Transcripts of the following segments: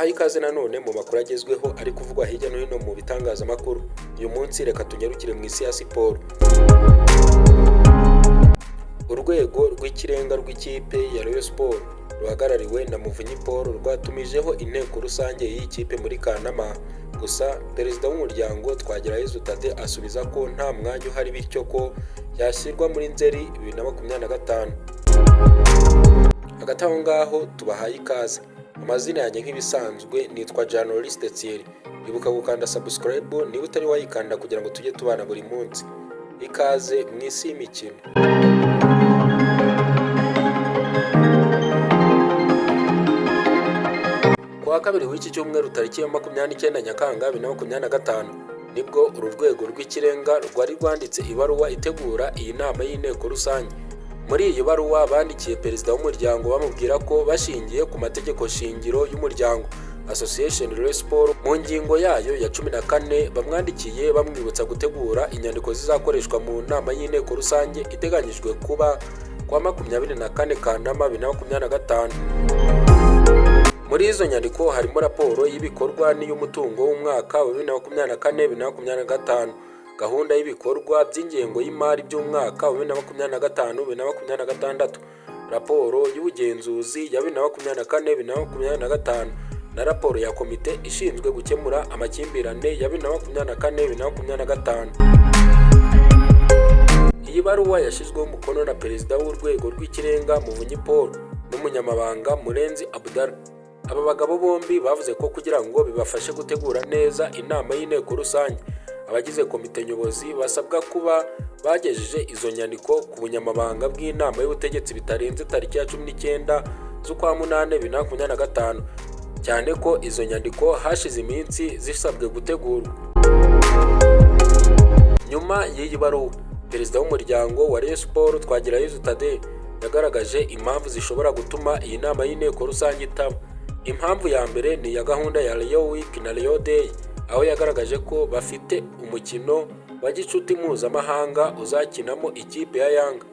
Tubahaye ikaze nanone mu makuru agezweho ari kuvugwa hirya no hino mu bitangazamakuru. Uyu munsi reka tunyarukire mu isi ya siporo. Urwego rw'ikirenga rw'ikipe ya Rayon Sports ruhagarariwe na Muvunyi Paul rwatumijeho inteko rusange y'iyi kipe muri Kanama. Gusa perezida w'umuryango Twagirayezu Thadée asubiza ko nta mwanya uhari, bityo ko yashyirwa muri Nzeri 2025. Hagati aho ngaho tubahaye ikaze. Amazina yanjye nk'ibisanzwe nitwa Journaliste Thierry. Ibuka gukanda subscribe niba utari wayikanda kugira ngo tujye tubana buri munsi. Ikaze mu isi y'imikino. Kuwa kabiri w'iki cyumweru tariki ya 29 Nyakanga 2025 nibwo uru rwego rw'ikirenga rwari rwanditse ibaruwa itegura iyi nama y'inteko rusange. Muri iyi baruwa bandikiye perezida w'umuryango bamubwira ko bashingiye ku mategeko shingiro y'umuryango Association Rayon Sports mu ngingo yayo ya 14 bamwandikiye bamwibutsa gutegura inyandiko zizakoreshwa mu nama y'inteko rusange iteganyijwe kuba kwa 24 Kanama 2025. Muri izo nyandiko harimo raporo y'ibikorwa n'iy'umutungo w'umwaka wa 2024-2025, gahunda y'ibikorwa by'ingengo y'imari by'umwaka wa 2025-2026, raporo y'ubugenzuzi ya 2024-2025 na raporo ya komite ishinzwe gukemura amakimbirane ya 2024-2025. Iyi baruwa yashyizweho umukono na perezida w'urwego rw'ikirenga Muvunyi Paul n'umunyamabanga Murenzi Abdallah. Aba bagabo bombi bavuze ko kugira ngo bibafashe gutegura neza inama y'inteko rusange, abagize komite nyobozi basabwa kuba bagejeje izo nyandiko ku bunyamabanga bw'inama y'ubutegetsi bitarenze tariki ya 19 z'ukwa 8 2025, cyane ko izo nyandiko hashize iminsi zisabwe gutegurwa. Nyuma y'iyi baruwa, perezida w'umuryango wa Rayon Sports Twagirayezu Thadée yagaragaje impamvu zishobora gutuma iyi nama y'inteko rusange itaba. Impamvu ya mbere ni iya gahunda ya Rayon Week na Rayon Day, aho yagaragaje ko bafite umukino wa gicuti mpuzamahanga uzakinamo ikipe ya Yanga.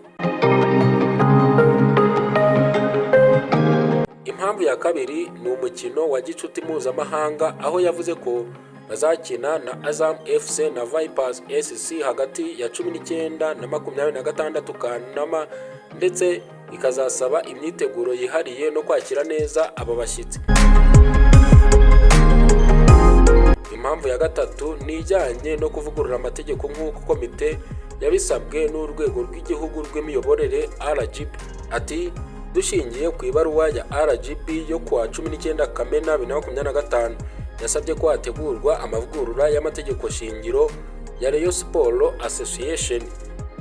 Impamvu ya kabiri ni umukino wa gicuti mpuzamahanga, aho yavuze ko bazakina na Azam FC na Vipers SC hagati ya 19 na 26 Kanama, ndetse ikazasaba imyiteguro yihariye no kwakira neza aba bashyitsi. Impamvu ya gatatu ni ijyanye no kuvugurura amategeko nk'uko komite yabisabwe n'urwego rw'igihugu rw'imiyoborere RGB. Ati dushingiye ku ibaruwa ya RGB yo kuwa 19 Kamena 2025 yasabye ko hategurwa amavugurura y'amategeko shingiro ya Rayon Sports Association.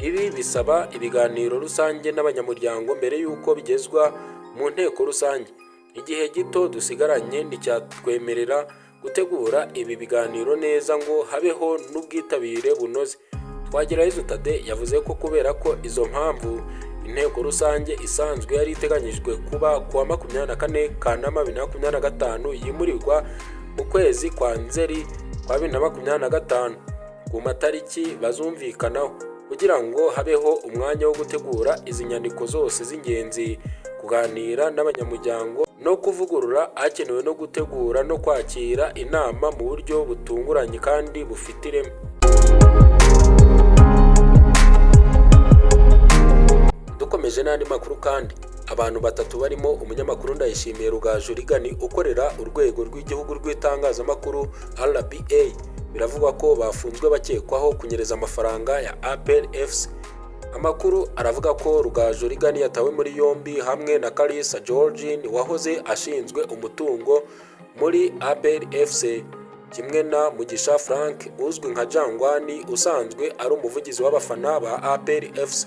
Ibi bisaba ibiganiro rusange n'abanyamuryango mbere y'uko bigezwa mu nteko rusange. Igihe gito dusigaranye nticyatwemerera gutegura ibi biganiro neza ngo habeho n'ubwitabire bunoze. Twagirayezu Thadée yavuze ko kubera ko izo mpamvu inteko rusange isanzwe yari iteganyijwe kuba kuwa 24 Kanama 2025 yimurirwa mu kwezi kwa Nzeri kwa 2025 ku matariki bazumvikanaho, kugira ngo habeho umwanya wo gutegura izi nyandiko zose z'ingenzi, kuganira n'abanyamuryango no kuvugurura hakenewe no gutegura no kwakira inama mu buryo butunguranye kandi bufite ireme. Dukomeje n'andi makuru kandi, abantu batatu barimo umunyamakuru Ndayishimiye Rugaju Rigani ukorera urwego rw'igihugu rw'itangazamakuru RBA, biravugwa ko bafunzwe bakekwaho kunyereza amafaranga ya APR FC. Amakuru aravuga ko Rugaju Rigani yatawe muri yombi hamwe na Kalisa Georgine wahoze ashinzwe umutungo muri APR FC, kimwe na Mugisha Frank uzwi nka Jangwani usanzwe ari umuvugizi w'abafana ba APR FC.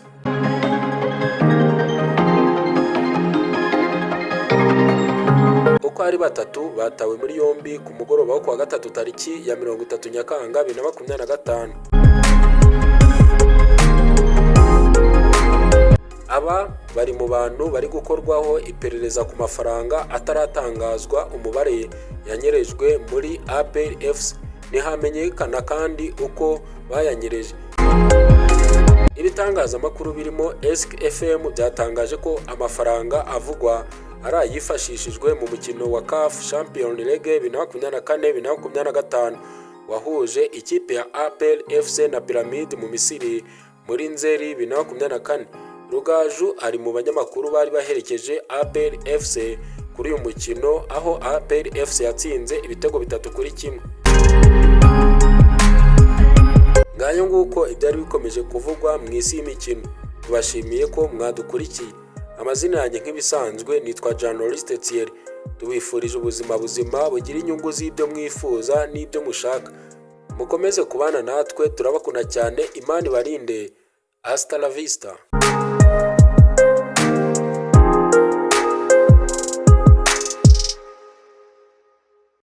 Uko ari batatu batawe muri yombi ku mugoroba wo kuwa gatatu tariki ya 30 Nyakanga 2025. Aba bari mu bantu bari gukorwaho iperereza ku mafaranga ataratangazwa umubare yanyerejwe muri APR FC. Ntihamenyekana kandi uko bayanyereje. Ibitangazamakuru birimo Esk FM byatangaje ko amafaranga avugwa ari ayifashishijwe mu mukino wa CAF Champions League 2024 2025 wahuje ikipe ya APR FC na Pyramid mu Misiri muri Nzeri 2024. Rugaju ari mu banyamakuru bari baherekeje APR FC kuri uyu mukino, aho APR FC yatsinze ibitego 3-1. Ngayo nguko ibyari bikomeje kuvugwa mu isi y'imikino. Tubashimiye ko mwadukurikiye. Amazina yanjye nk'ibisanzwe nitwa Journaliste Thierry. Tubifurije ubuzima buzima bugira inyungu z'ibyo mwifuza n'ibyo mushaka. Mukomeze kubana natwe, turabakunda cyane. Imana ibarinde. Hasta la vista.